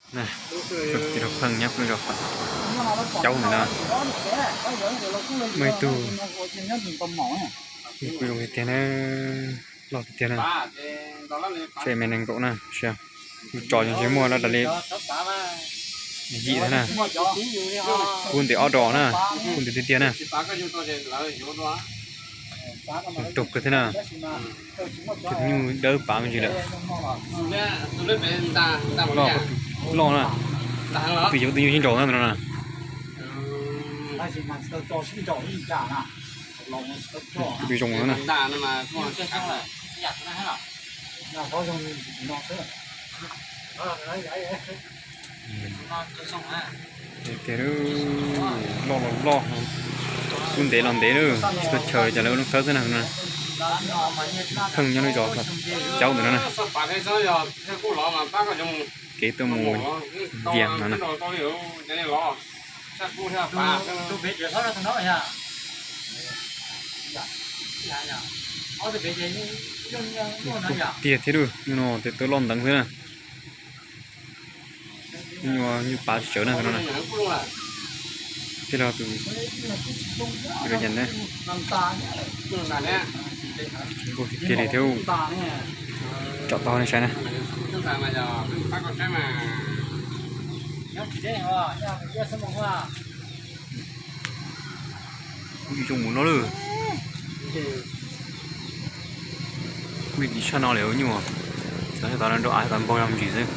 Tus pheej nyob pem zos Caub ntawm no, muaj ib tug kuj zoo tiag na, loj tiag tiag na. Tshuav me nees nkaum na, tus tso zoo ntshe muaj lawm raws li yim thiab na. Kub ntev ob dos na, kub ntev tiag tiag na. Tug kawg thiab na. Tus nyuj dawb pav me ntsis lawm. Loj, loj na. Twb yog tus nyuj sib nraus na no na. Tus zoo na. Tiag, loj los loj, kub ntev los ntev lawm, tsis tau chaw cas lawv ua lub khawb xwb na. Pheej nyob lub zos Caub ntawm no na. Kev tuaj mus Vias no na. Tiag thiab, nyuj no tes taw loj nteev xwb na. Nyuj, nyuj pav tsis tsawg na no na. Tej los tus nyob na. Nkaus tiag li thiab. Tsom tau nej saib na. Kuj zoo mus no lawm. Kuj yim tshaj no lawm nyuj. Tov tov nrog av tov npaug zog me ntsis xwb.